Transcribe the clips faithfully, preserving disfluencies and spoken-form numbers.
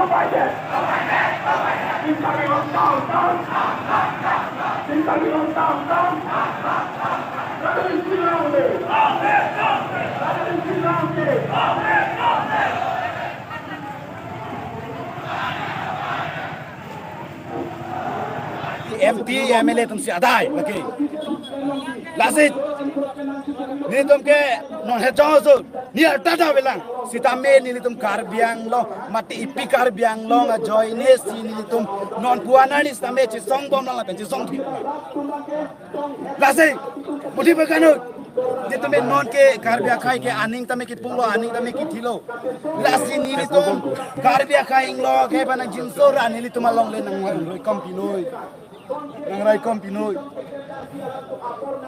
M P, M L A atum si adai, okay. Lasi nelitum ke non hejong aso, ni arta ta avelang. Sitame nelitum Karbi Anglong, mate ipi Karbi Anglong ajoine si nelitum non puan arni sitame chesong bom lang lapen chesong thik. Lasi, budi bagano, nelitum non ke Karbi akhei ke aning tame kipulo, aning tame kithilo. Lasi nelitum Karbi akhei inglong ke panang jinso ra nelitum along le nangraikom pinoi. Nangraikom pinoi.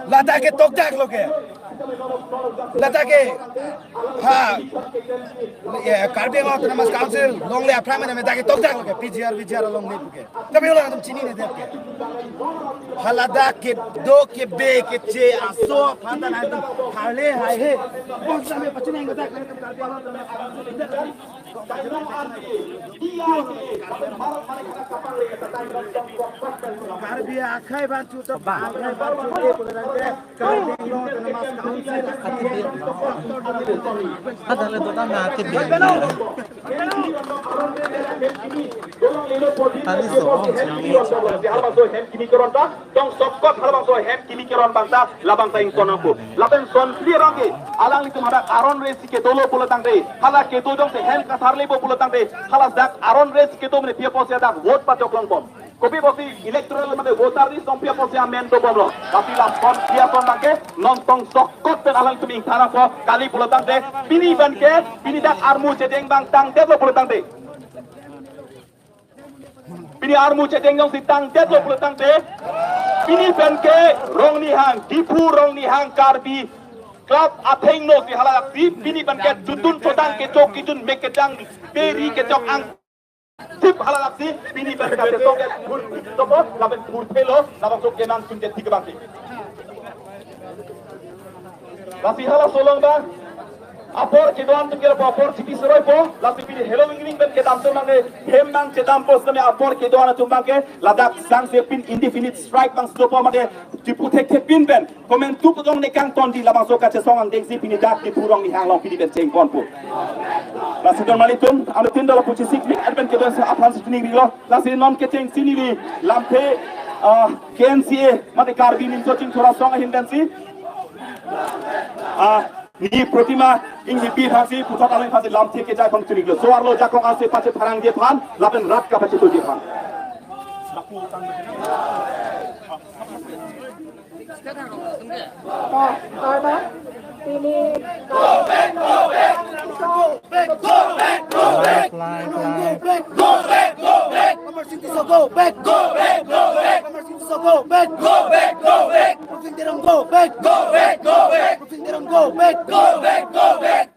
Lata ke tokdak lo ke. Lata ke, ha, eh, Karbi Anglong Autonomous Council longle aphrang mena mena ke tokdak lo ke, P G R, V G R longle ke. Tapi orang atum chinine det ke. Haladak kedo kebe keche aso aphan ta nangtum harle haihe. Bom sampai pachinang dak nangtum Karbi Anglong Autonomous Council. Karbi akhei ban chuto, akhei ban chuto, Karbi Anglong Autonomous Council. Ada le dota na ke bia. Tani so. Tong sokot halabangso hem kimi keron bangta, labangta ingkon nangpo. Lapen son phli arong ke, alanglitum hadak aron re si kedo lo pulo tangte, hala kedo jongsi hem katharle po pulo tangte, haladak aron re si kedo mene pi apotsi hadak vote pachok longbom. Kopi apotsi electoral mane voter list tong pi apotsi amen dobomlo. Tapi la son phli arong bangke, non tong sokot pen alanglitum ingthan nangpo, kali pulo tangte, pini bangke, pini dak armu chedeng bang tangdet lo pulo tangte. Pini armu chedeng jongsi tangdet lo pulo tangte. Pini penke Rongnihang, Diphu Rongnihang Karbi Club athengno si halaksi, pini penke chutun chodang kechok kejun mek kejang peri kechok ang. Sip halaksi, pini penke tong ke pur topo, lapen pur thelo, labangso kemang sundet thik bangke. Lasi halaso along bang, apor kedo-an atum ke apor chipi seroipo, lasi pini helo ingring pen kedam atum bangke, hem bang chedampo sitame apor kedo-an atum bangke, ladak sangse pin indefinite strike bang sudopo mate, chipu thekthe pin pen, komentu putong ne kangtonji labangso kachesong angdengsi pini dak Diphu Rongnihang along pini pen chengponpo. Lasi don malitum, ametin dolo puchi sik mik adben kedo-an aphan si tuning rilo, lasi non kechengsi neli, lamthe, ah, K N C A, mate Karbi Nimso Chingthur Asong ahin pensi, ah, neli Protima Enghipi aphansi puthot alang aphansi lamthe kejai aphan tuning lo. So-arlo jakong ase pache pharangji aphan, lapen rat kapachetoji aphan. Live, live, live. Go back, go back, go back. Go back, go back. Amarsing Tisso, go back. Go back, go back. Amarsing Tisso, go back. Go back, go back. Rupin Teron, go back. Go back, go back. Rupin Teron, go back. Go back, go back.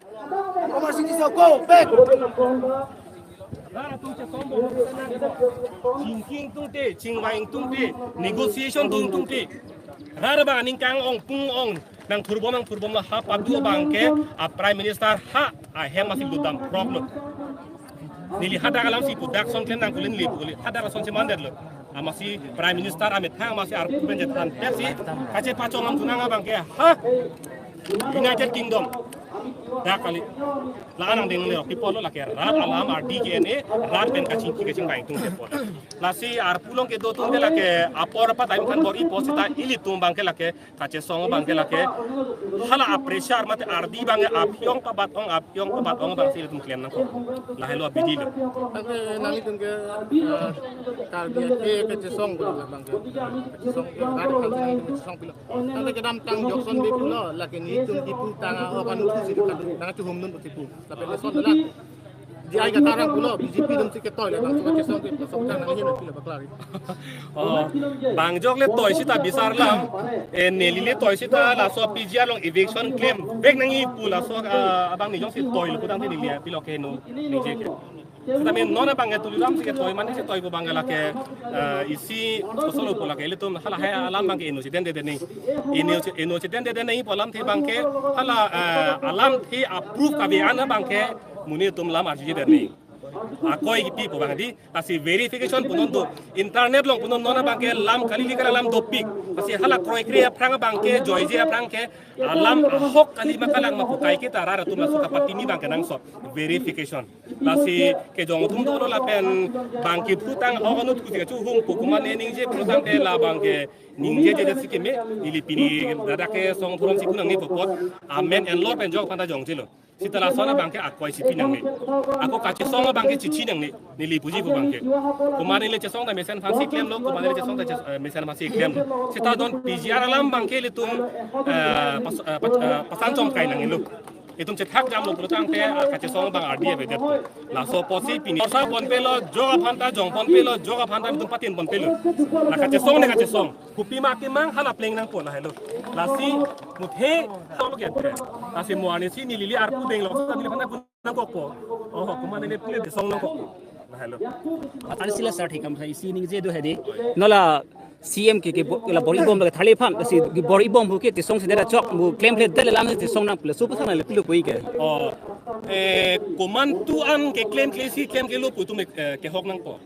Amarsing Tisso, go back. Rat atum chesong bom, chingki ingtungte, chingvai ingtungte, negotiation dun tungte. Rat abang aning kang-ong pung-ong nangthurbom nangthurbomlo, ha padu abangke a Prime Minister ha ahem amatsi lutdam proklo. Neli hadak alamsi pu dak son klem nangkuli neli pu kuli. Hadak ason si mandetlo. Amatsi Prime Minister amethang amatsi arpu pen chethan tepsi kachepachong lam tunang abangke ha United Kingdom. Dak kali. La-an angdeng le people lo lake rat alam ardi ke-en-e, rat pen kachingki kachingvai ingtung people. Lasi arpu along kedo atum ke lake apor apa time kan bor-ipo seta ilitum abangke lake kachesong abangke lake hala a-pressure mate ardi abangke aphi-ong pabat-ong, aphi-ong pabat-ong abangsi ilitum klem nangkok. Lahelo abidi lo. Tangke nanglitum ke, eh, Karbi ke kachesong abangke. Kachesong, rat kachesong pilo. Tangke kedamtang Johnson Bey pulo, lake nelitum Diphu tang a-, aban utu si kan, nang chuhum nun uti pu. Tapi lason dak. Di ai kata arang pulo, B J P atum si ketoi le, bang suka chesong ke, laso tang nang hin pilo baklari. Oh, bang jok le toi sita bisar lam, eh, neli le toi sita laso P G R along eviction klem vek nangji pu laso, ah, abang ni jongsi toi lo putangte neli pilo ke no, ningje ke. Sitame non abangke Tuliram si ketoi mane si toipo abangke lake, eh, isi kosolo pu lake ilitum hala hai alam abangke inocent dedet nangji. Inocent, inocent dedet nangji pu alamthe abangke hala, eh, alamthe a-proof kave-an abangke monit atum lam arjujedet nangji. akoi kipipo abang di, lasi verification punon do, internet along punon non abangke lam kali, lika lam dopik. Lasi hala kroikre aphrang abangke, joije aphrang ke, alam ahok kali ma kalang ma pu kaiketa rat atum laso kapatimi abangke nangsot verification. Lasi kejong atum dolo lapen bang kephu tang ahok anut kusi kachuhum pu komatne ningje pulotangte la abangke ningjeje si keme, neli pini ladak kesong phuron si kunang ni popot, amen enlor pen jok aphanta jongjelo. Seta lason abangke akoi si pinangne. Ako kachesong abangke chichi nangne, neli puji pu abangke. Komat neli chesong ta mesen aphansi klemlo, komat neli chesong ta ches-, eh, mesen aphansi klemlo. Seta don P G R alam abangke ilitum, eh, pas-, eh, pas-, eh, pasan chom kai nanglo. Itum chethak damlo pulotangte, ah, kachesong abang ardi avedet. Laso apotsi pini. Orsa ponpelo, jok aphanta jong ponpelo, jok aphanta itum patin ponpelo. La kachesong ne kachesong. Kopi ma kemang hala pleng nangpo lahelo. Lasi muthe tong ke. Lasi mo arnisi neli ili arpu denglo, sa neli aphanta nangkokpo. Oh, komat neli pleng song nangkokpo. Lahelo. Atari sila sar thekam sa isi ningje do hedi. Non la C M ke ke bo-, la bor-ibom lake tharli aphan, si bor-ibom pu ke tesong si dera chok, mu klemkledet lam tesong nang plus, supu sana le pilu pui ke. Oh, eh, komantu an ke klemkle si klemklelo pu itum, eh, kehok nangpo.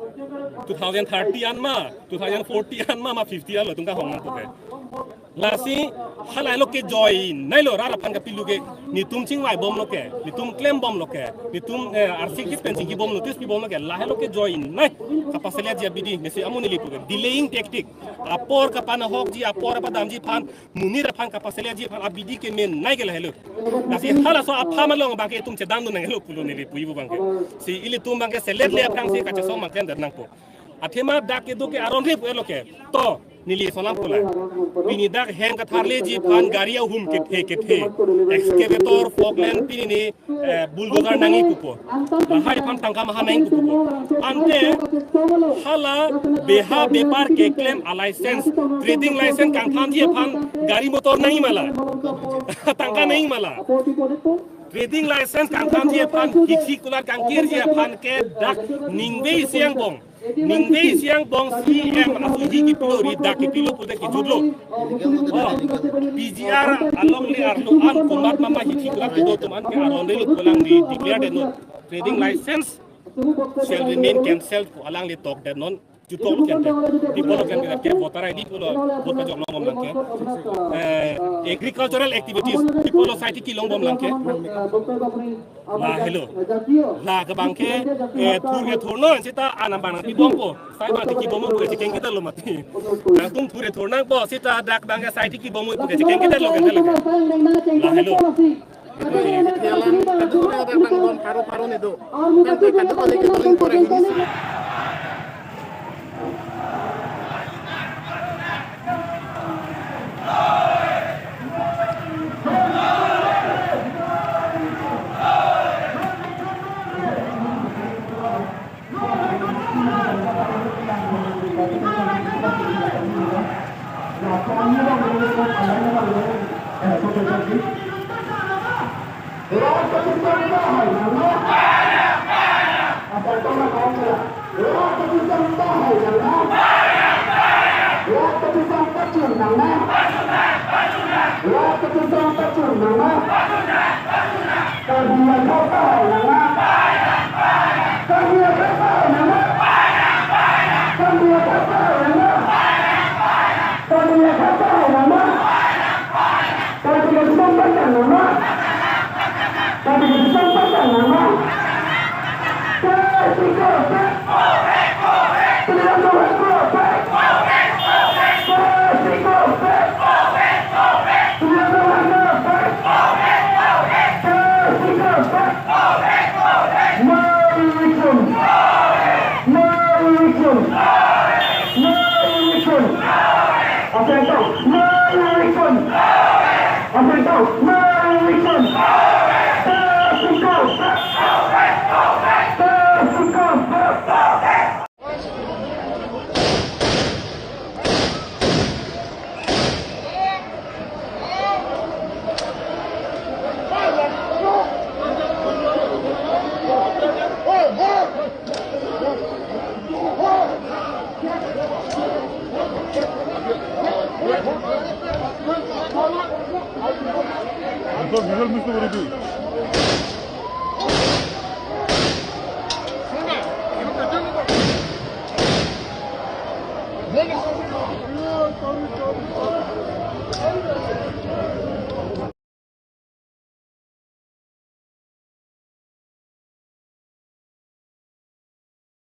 Two thousand thirty an ma, two thousand forty an ma, ma fifty anlo itum kahok nangpo ke. Lasi, halahelo ke joinei lo rat aphan kapilu ke, netum chingvaibomlo ke, netum klembomlo ke, netum, eh, arsik kis pen chingkibomlo, tis pibomlo ke, lahelo ke joinei. Kapaseletji abidi, mesi amu neli pu ke, delaying tactic. Apor kapanahokji, apor kapadamji aphan, monit aphan kapaseletji aphan, abidi ke menei ke lahelo. Lasi halaso aphan along abangke itum chedam dun nanghelo pulo neli puji pu abangke. Si ilitum abangke seletle aphrangsi kachesong abangke der nangpo. Athema dak kedo ke aron rip elo ke. To, neli sonam pulai. Pini dak hem katharleji aphan gari ahum kethe kethe. Excavator, forklift, pini ni, eh, bulldozer nangji pupo. Lahai aphan tangka maha nangji pupo. Ante hala beha bepar keklem a license, trading license kangthanji aphan gari motor nangji ma la. Tangka nangji ma la. Trading license kangthanji aphan, hithik kulat kangkirji aphan ke dak ningve isi angbong. Ningve isi angbong C M asuhi kipilo ri dak kipilo pute kijutlo. Oh, P G R alongle arlo an komat mama hithik kulat kedo atum an ke aron rilo pu alangli declare detnon. Trading license shall remain cancelled pu alangli tok detnon. Jutoklo kente. Pi pulo kente ke voter I D pulo, vote pajok longbom abangke. Eh, agricultural activities, pi pulo site kelongbom abangke. Lahelo. La ke abangke, eh, thur ke thurnon, seta anam abang pibompo. Sai abang kibompo, chekeng kita lo mati. Nangtum thur ke thur nangpo, seta dak abangke site kibompo, chekeng kita lo kente lo. Lahelo. Ito, eh, ito alam, ito, ito, ito, ito, paro, paro ni do. Kan, kan, kan, kan, kan, kan, No eviction! No eviction! No eviction! Attention! No eviction! Attention! No eviction! Justice! Justice!